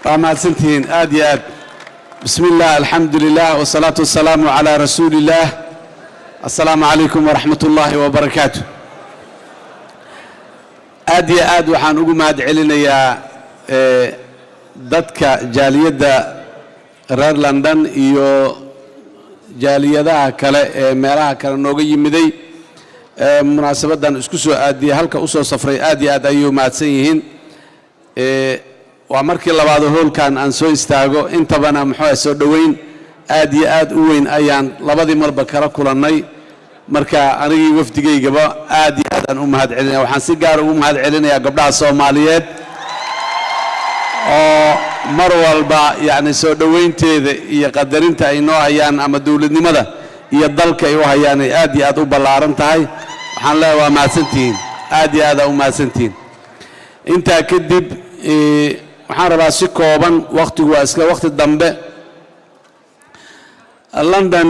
Waa mahadsantihiin aad iyo aad. Bismi illah, alxamdu lilah, wasalaatu wasalaamu calaa rasuuli illaah. Assalaamu calaykum waraxmat ullaahi wabarakaatu. Aad iyo aad waxaan ugu mahad celinayaa dadka jaaliyadda reer London iyo jaaliyadaha kale ee meelaha kale nooga yimiday munaasabaddan isku soo aadiyey, halka u soo safray. Aad iyo aad ayay u mahadsan yihiin. Waa markii labaado hoolkan aan soo istaago. Intabana muxuu soo dhoweyn aad iyo aad u weyn ayaan labadii marba kala kulannay. Marka anigii wafdigaygaba aad iyo aad aan u mahad celinaya. Waxaan si gaara ugu mahad celinayaa gabdhaha Soomaaliyeed oo mar walba yacni soo dhoweynteeda iyo qadarinta ay noo hayaan ama dowladnimada iyo dalka ay u hayaan ay aad iyo aad u ballaaran tahay. Waxaan leeyahay, waa mahadsantihiin, aad iyo aad aa u mahadsantihiin. Intaa kadib, waxaan rabaa si kooban, wakhtigu waa iska wakhti dambe. London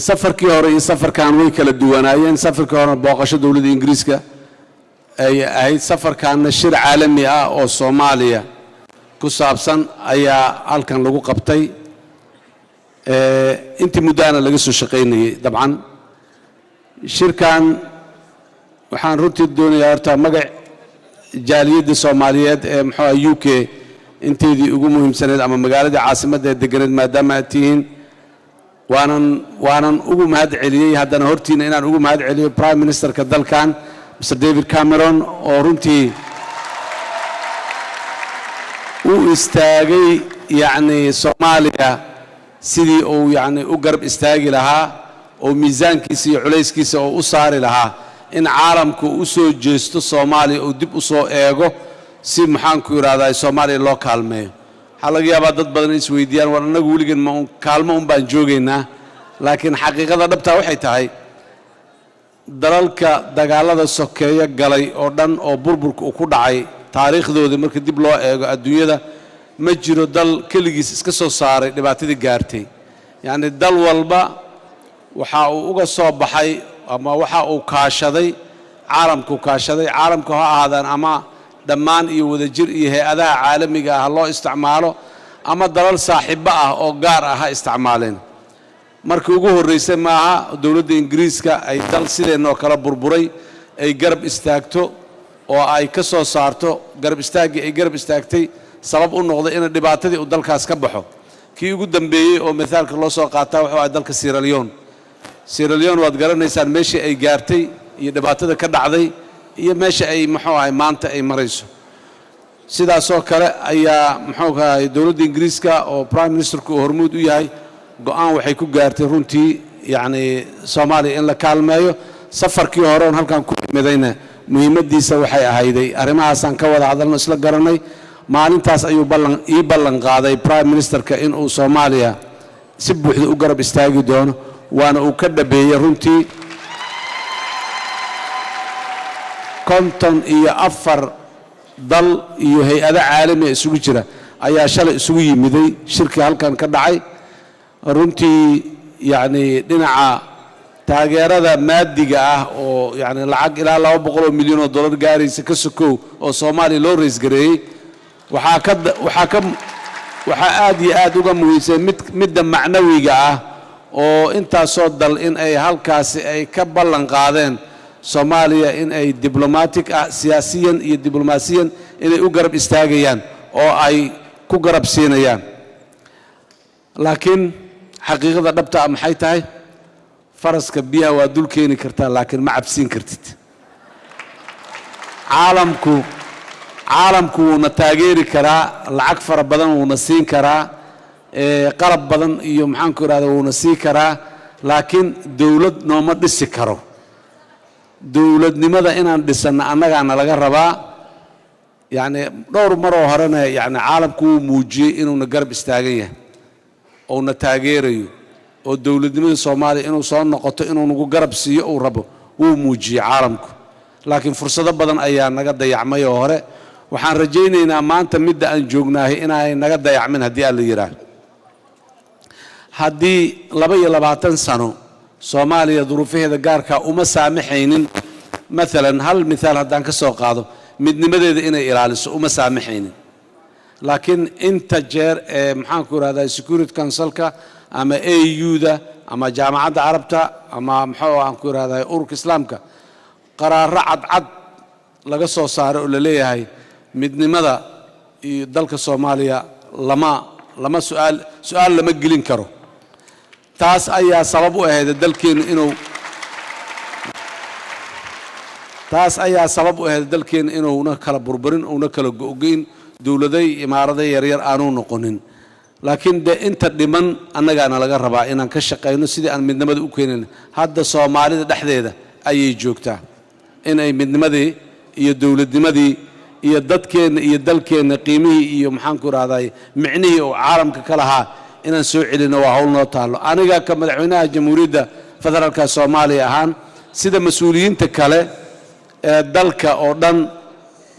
safarkii hore iyo safarkan way kala duwanaayeen. Safarkii horena booqasho dowladda Ingiriiska ay ahayd, safarkanna shir caalami ah oo Soomaaliya ku saabsan ayaa halkan lagu qabtay. Intii muddaana laga soo shaqaynayay. Dabcan shirkan waxaan runtii doonayaa horta magac jaaliyadda Soomaaliyeed ee muxuu ah UK inteedii ugu muhiimsaneed ama magaaladii caasimadda ee deganeed maadaama aad tihiin, waanan ugu mahad celiyey. Haddana hortiina inaan ugu mahad celiyo prime ministerka dalkan, Mr David Cameron, oo runtii u istaagay yacni Soomaaliya sidii uu yacni u garab istaagi lahaa oo miisaankiisa iyo culayskiisa oo u saari lahaa in caalamku u soo jeesto Soomaaliya uu dib u soo eego, si maxaanku idhahdaa Soomaaliya loo kaalmeeyo. Waxaa laga yaabaa dad badan isweydiiyaan, war annagu weligan ma un kaalmo un baan joogaynaa? Laakiin xaqiiqada dhabtaa waxay tahay, dalalka dagaalada sokeeyo galay oo dhan oo burburka uu ku dhacay, taariikhdoodii marka dib loo eego adduunyada, ma jiro dal keligiis iska soo saaray dhibaatadii gaartay. Yacni dal walba waxa uu uga soo baxay ama waxa uu kaashaday caalamku kaashaday. Caalamku ha ahaadaan ama dhammaan iyo wadajir iyo hay-adaha caalamiga ah ha loo isticmaalo ama dalal saaxiibo ah oo gaar ah ha isticmaaleen. Markii ugu horraysay maaha dowladda Ingiriiska ay dal sideennoo kale burburay ay garab istaagto oo ay ka soo saarto. Garab istaaggii ay garab istaagtay sabab u noqday in dhibaatadii uu dalkaas ka baxo. Kii ugu dambeeyey oo mithaalka loo soo qaataa wuxuu ahay dalka Sierra Leone. Sierra Leone waad garanaysaan meeshii ay gaartay iyo dhibaatada ka dhacday iyo meesha ay muxuu ahay maanta ay marayso. Sidaasoo kale ayaa muxuu ahay dowladda Ingiriiska oo prime ministerku uu hormuud u yahay go-aan waxay ku gaartay runtii yacni Soomaaliya in la kaalmeeyo. Safarkii hore oon halkan ku imidayna muhiimaddiisa waxay ahayday arrimahaasaan ka wada hadalno, isla garanay. Maalintaas ayuu ballan ii ballan qaaday prime ministerka inuu Soomaaliya si buuxda u garab istaagi doono, waana uu ka dhabeeyey runtii. 54 dal iyo hay-ado caalamiya isugu jira ayaa shalay isugu yimiday shirkii halkan ka dhacay. Runtii yacni dhinaca taageerada maadiga ah oo yacni lacag ilaa 200 milyan oo dollar gaaraysa ka sokow oo Soomaaliya loo raise gareeyey, waxaa ka waxaa aad iyo aad uga muhiimsan midda macnawiga ah oo intaasoo dal in ay halkaasi ay ka ballan qaadeen Soomaaliya in ay diblomatic ah, siyaasiyan iyo diblomaasiyan inay u garab istaagayaan oo ay ku garab siinayaan. Laakiin xaqiiqada dhabta ah maxay tahay? Faraska biyaha waa dul keeni kartaa, laakiin ma cabsiin kartid. Caalamku wuuna taageeri karaa, lacag fara badan wuuna siin karaa, qalab badan iyo maxaanku idhahda wuuna sii karaa, laakiin dowlad nooma dhisi karo. Dowladnimada inaan dhisanno annagaana laga rabaa. Yacni dhowr maroo horena yacni caalamku wuu muujiyey inuuna garab istaagan yahay ouna taageerayo oo dowladnimada Soomaaliya inuu soo noqoto, inuu nagu garab siiyo uu rabo, wuu muujiyey caalamku. Laakiin fursado badan ayaa naga dayacmay oo hore. Waxaan rajaynaynaa maanta midda aan joognaahay inaanay naga dayacmin haddii aan la yidhaah. Haddii 22 sano Soomaaliya duruufaheeda gaarkaa uma saamaxaynin, maalan hal mithaal haddaan ka soo qaado, midnimadeeda inay ilaaliso uma saamaxaynin. Laakiin inta jeer ee, maxaan ku irahdaa, Security Councilka ama AU-da ama Jaamacadda Carabta ama, muxuu aan ku irahdaa, Ururka Islaamka qaraaro cadcad laga soo saaray oo la leeyahay midnimada iyo dalka Soomaaliya lama su'aal lama gelin karo, taas ayaa sabab u ahayd dalkeennu inuu taas ayaa sabab u ahayd dalkeennu inuuna kala burburin, uuna kala go'goyn, dowladay imaarada yaryar aanu noqonin. Laakiin dee inta dhiman annagaana laga rabaa inaan ka shaqayno sidii aan midnimada u keenin. Hadda Soomaalida dhexdeeda ayay joogtaa inay midnimadii iyo dowladnimadii iyo dadkeenna iyo dalkeenna qiimihii iyo, maxaan ku irahday, micnihii oo caalamka ka lahaa inaan soo celinno. Waa hawl noo taallo. Aniga ka madaxweynaha Jamhuuriyadda Federaalka Soomaaliya ahaan, sida mas-uuliyiinta kale ee dalka oo dhan,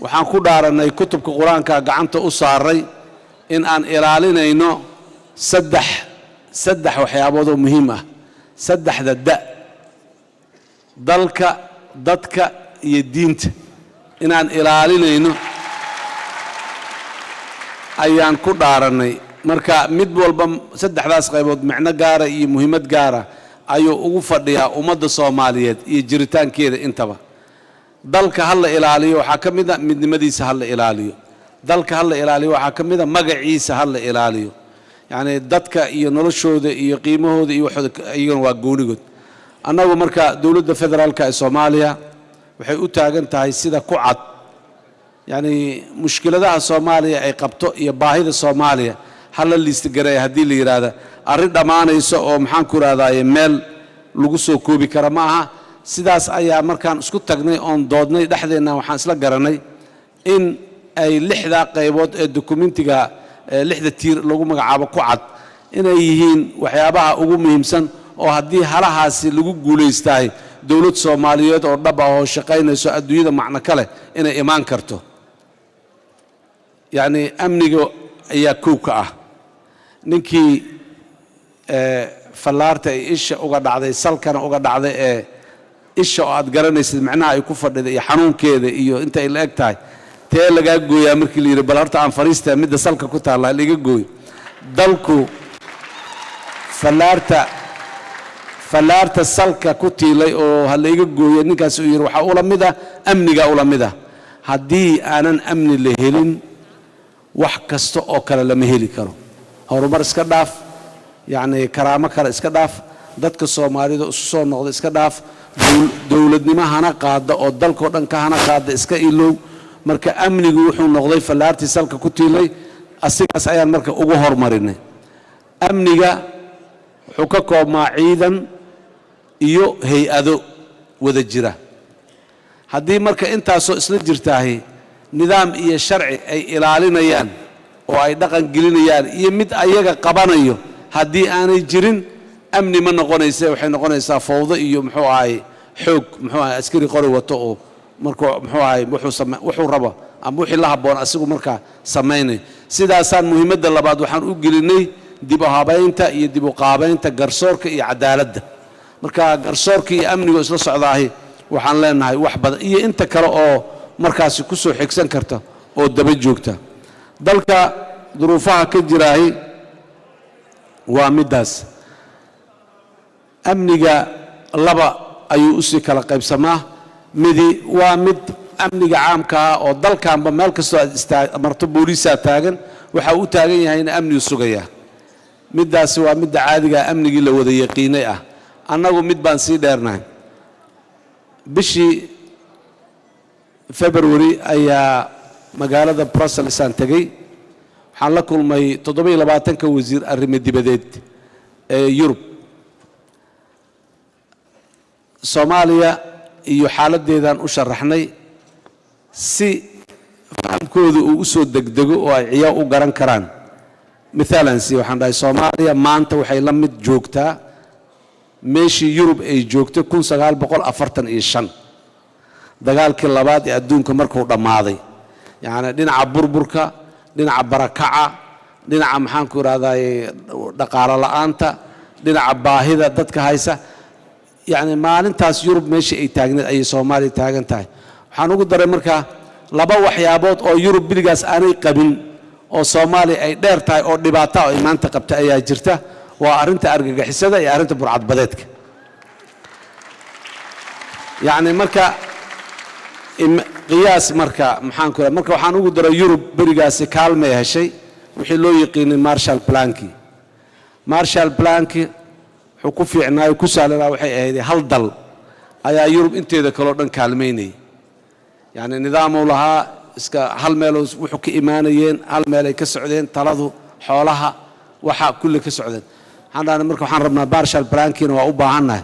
waxaan ku dhaaranay, kutubka Qur-aanka gacanta u saaray, in aan ilaalinayno saddex waxyaabood oo muhiim ah, saddexda da: dalka, dadka iyo diinta, inaan ilaalinayno ayaan ku dhaarannay. Marka mid walba saddexdaas qaybood micno gaara iyo muhiimad gaara ayuu ugu fadhiyaa ummadda Soomaaliyeed iyo jiritaankeeda intaba. Dalka ha la ilaaliyo waxaa ka mid a midnimadiisa ha la ilaaliyo. Dalka ha la ilaaliyo waxaa ka mid a magaciisa ha la ilaaliyo. Yacni dadka iyo noloshooda iyo qiimahooda iyo waxooda iyagana waa goonigood. Annagu marka dowladda federaalka ee Soomaaliya waxay u taagan tahay sida ku cad, yacni mushkiladaha Soomaaliya ay qabto iyo baahida Soomaaliya ha la liistigareeya haddii la yidhaahda, arrin dhammaanaysa oo, maxaan ku idhahdaaye, meel lagu soo koobi kara ma aha. Sidaas ayaa markaan isku tagnay oon doodnay dhexdeenna, waxaan isla garanay in ay lixdaa qaybood ee dokumentiga lixda tiir lagu magacaabo ku cad inay yihiin waxyaabaha ugu muhiimsan, oo haddii halahaasi lagu guulaystahay, dowlad Soomaaliyeed oo dhab ah oo shaqaynayso, adduunyada macno ka leh, inay imaan karto. Yacni amniga ayaa kow ka ah. Ninkii fallaarta ay isha uga dhacday, salkana uga dhacday, ee isha oo aad garanaysid macnaha ay ku fadhida iyo xanuunkeeda iyo inta ay la eg tahay, tee lagaa gooyaa markii la yidhi, bal horta aan fariista midda salka ku taalla laiga gooyo. Dalku fallaarta salka ku tiilay oo ha laiga gooyo ninkaas uu yidhi, waxaa ula mid ah amniga ula mid ah. Haddii aanan amni la helin, wax kasta oo kale lama heli karo. Horumar iska dhaaf, yacni karaamo kale iska dhaaf, dadka Soomaalida isu soo noqda iska dhaaf, dowladnimo hana qaada oo dalkao dhan ka hana qaada iska ilow. Marka amnigu wuxuu noqday fallaartii salka ku tiilay. Asigaas ayaan marka ugu hormarinay. Amniga wuxuu ka koobmaa ciidan iyo hay-ado wada jira. Haddii marka intaasoo isla jirtaahi nidaam iyo sharci ay ilaalinayaan oo ay dhaqan gelinayaan iyo mid ayaga qabanayo haddii aanay jirin, amni ma noqonaysa. Waxay noqonaysaa fawdo iyo, muxuu ahay, xoog, muxuu ahay, askari qori wato oo markuu, muxuu ahay, wuxuu rabo ama wixii la habboon asigu markaa samaynay. Sidaasaan muhiimadda labaad waxaan u gelinay dib u habaynta iyo dib u qaabaynta garsoorka iyo cadaaladda. Marka garsoorka iyo amnigu isla socdaahi, waxaan leenahay wax badan iyo inta kale oo markaasi ku soo xigsan karta oo daba joogta. Dalka duruufaha ka jiraahi waa middaas. Amniga laba ayuu usii kala qaybsamaa. Midi waa mid amniga caamka ah oo dalkanba meel kastoo aad istaa marto booliisaa taagan, waxa u taagan yahayna amnigu sugayaa. Middaasi waa midda caadigaa, amnigii la wada yaqiinay ah. Annagu mid baan sii dheernahay. Bishii February ayaa magaalada Brussels aan tegey. Waxaan la kulmay 27-ka wasiir arrimo dibadeed ee Yurub. Soomaaliya iyo xaaladdeedaan u sharaxnay si fahamkooda uu u soo degdego oo ay ciyaa u garan karaan. Maalan si waxaan dhahay, Soomaaliya maanta waxay la mid joogtaa meeshii Yurub ay joogtay 1945, dagaalkii labaad ee adduunka markuu dhammaaday. Yacni dhinaca burburka, dhinaca barakaca, dhinaca, maxaan ku idhahdaye, dhaqaalo la'aanta, dhinaca baahida dadka haysa, yacni maalintaas Yurub meeshii ay taagneed ayay Soomaaliya taagan tahay. Waxaan ugu daray markaa laba waxyaabood oo Yurub biligaas aanay qabin. Oo Soomaaliya ay dheer tahay oo dhibaata ay maanta qabta ayaa jirta, waa arrinta argagixisada iyo arrinta burcadbadeedka. Yacni marka qiyaas, marka maxaan ku, marka waxaan ugu daray Yurub berigaasi kaalmay heshay, wixii loo yiqiinay Marshall Plan-ki. Marshall Plan-ki wuxuu ku fiicnaayo, ku sahlanaa, waxay ahayd hal dal ayaa Yurub inteeda kaleo dhan kaalmaynayay. Yacni nidaamuu lahaa iska hal meeloo wuxuu ka imaanayeen, hal meelay ka socdeen, taladu, xoolaha, waxa kulli ka socdeen. Waxaan dhahnay marka waxaan rabnaa Marshall Plan-kiina waa u baahannahay,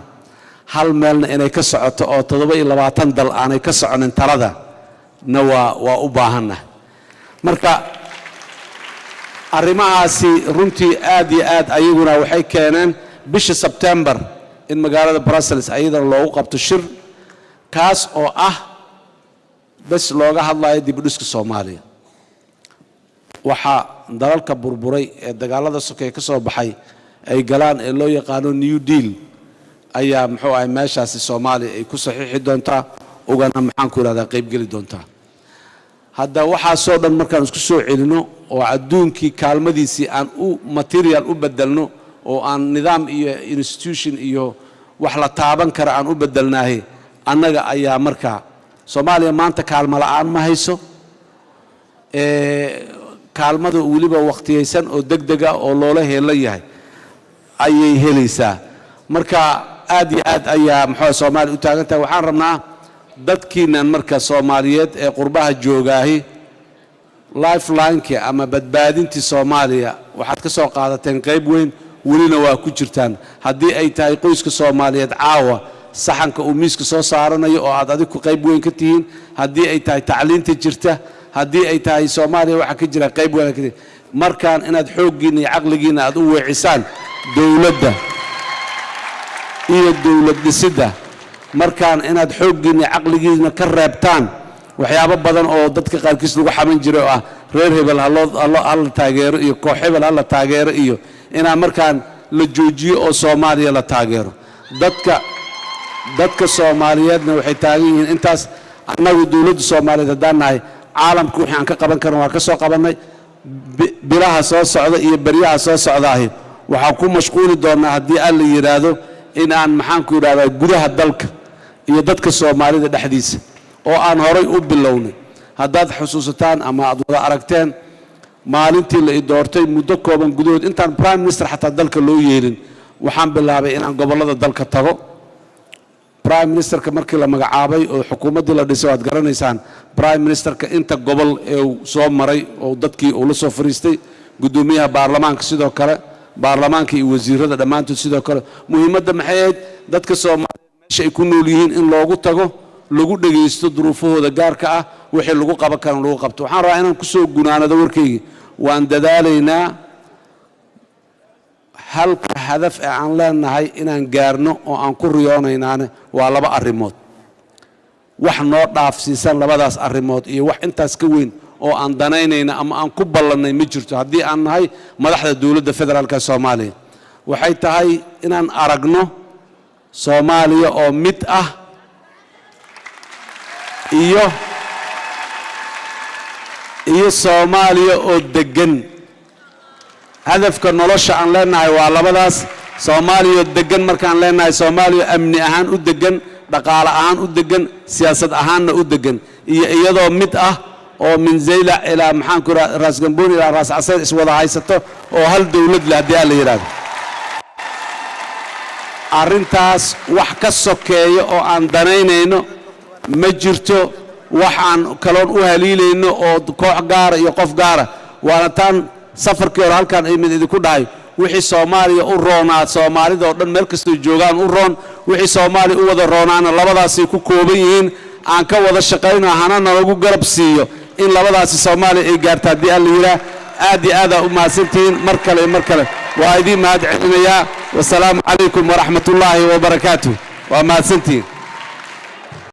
hal meelna inay ka socoto oo 27 dal aanay ka soconin talada na waa u baahannahay. Marka arrimahaasi runtii aad iyo aad ayaguna waxay keeneen bisha Sebtembar in magaalada Brussels ayadana loogu qabto shir, kaas oo ah bes looga hadlayo dib u dhiska Soomaaliya. Waxaa dalalka burburay ee dagaalada sokeeye ka soo baxay ay galaan ee loo yaqaano New Deal ayaa, muxuu ahay, meeshaasi Soomaaliya ay ku saxiixi doontaa, ugana, maxaan ku idhahdaa, qaybgeli doontaa. Hadda waxaasoo dhan markaan isku soo celinno oo adduunkii kaalmadiisii aan u material u bedelno oo aan nidaam iyo institution iyo wax la taaban kara aan u bedelnaahay, annaga ayaa markaa Soomaaliya maanta kaalmo la'aan ma hayso. Kaalmada weliba wakhtiyaysan oo deg dega oo loola heelan yahay ayay helaysaa. Marka aad iyo aad ayaa, muxuu, Soomaaliya u taagan tahay. Waxaan rabnaa dadkiinan marka Soomaaliyeed ee qurbaha joogaahi, lifeline-kii ama badbaadintii Soomaaliya waxaad ka soo qaadateen qayb weyn, welina waa ku jirtaan. Haddii ay tahay qoyska Soomaaliyeed caawa saxanka uu miiska soo saaranayo oo aad adigu qayb weyn ka tihiin, haddii ay tahay tacliinta jirta, haddii ay tahay Soomaaliya waxaa ka jira qayb weyn ka tihiin. Markaan inaad xooggiinna iyo caqligiinna aad u weecisaan dowladda iyo dowlad dhisidda, markaan inaad xooggiinna iyo caqligiinna ka reebtaan waxyaabo badan oo dadka qaarkiis lagu xaman jiray oo ah reer hebel haloo hala taageero iyo koox hebel hala taageero, iyo inaa markaan la joojiyo oo Soomaaliya la taageero. Dadka Soomaaliyeedna waxay taagan yihiin intaas. Annagu dowladda Soomaaliyeed haddaan nahay, caalamka wixii aan ka qaban karna waa ka soo qabannay. Bilaha soo socda iyo beryaha soo socdaahi waxaan ku mashquuli doonnaa, haddii Alla yidhaahdo, in aan, maxaan ku yidhahdaa, gudaha dalka iyo dadka Soomaalida dhexdiisa oo aan horay u bilownay. Haddaad xusuusataan ama aad wada aragteen, maalintii la i doortay muddo kooban gudahood, intaan prime minister xataa dalka loo yeelin, waxaan bilaabay inaan gobollada dalka tago. Prime ministerka markii la magacaabay oo xukuumaddii la dhisay, waad garanaysaan prime ministerka inta gobol ee uu soo maray oo dadkii uu la soo fariistay, guddoomiyaha baarlamaanka sidoo kale, baarlamaanka iyo wasiirada dhammaantood sidoo kale. Muhiimadda maxay ahayd? Dadka Soomaaliyeed meesha ay ku nool yihiin in loogu tago, lagu dhegaysto duruufahooda gaarka ah, wixii lagu qaban karan lagu qabto. Waxaan rabaa inaan kusoo gunaanado warkaygii. Waan dadaalaynaa. Halka hadaf ee aan leenahay inaan gaarno oo aan ku riyoonaynaane waa laba arrimood. Wax noo dhaafsiisan labadaas arrimood iyo wax intaas ka weyn oo aan danaynayna ama aan ku ballannay ma jirto. Haddii aan nahay madaxda dowladda federaalka Soomaaliya, waxay tahay inaan aragno Soomaaliya oo mid ah iyo Soomaaliya oo deggan. Hadafka nolosha aan leenahay waa labadaas. Soomaaliya deggan markaan leenahay, Soomaaliya amni ahaan u deggan, dhaqaale ahaan u deggan, siyaasad ahaanna u deggan, iyo iyadoo mid ah oo min Zaylac ilaa, maxaan ku raas Gambooni ilaa Raas Casayr iswada haysato oo hal dowlad leh, haddii aan la yidhahdo. Arrintaas wax ka sokeeya oo aan danaynayno ma jirto, wax aan kaloon u haliilayno oo koox gaara iyo qof gaara. Waana taan safarkii hore halkaan imid idinku dhahay: wixii Soomaaliya u roonaa, Soomaalida oo dhan meel kastoo joogaan u roon, wixii Soomaaliya u wada roonaana labadaasay ku kooban yihiin. Aan ka wada shaqayno, hana nalagu garab siiyo in labadaasi Soomaaliya ay gaarto, haddii Alla yidhaah. Aad iyo aadaa u mahadsantihiin. Mar kale iyo mar kale waa idiin mahad celinayaa. Wasalaamu calaykum waraxmat ullaahi wabarakaatuh. Waa mahadsantihiin.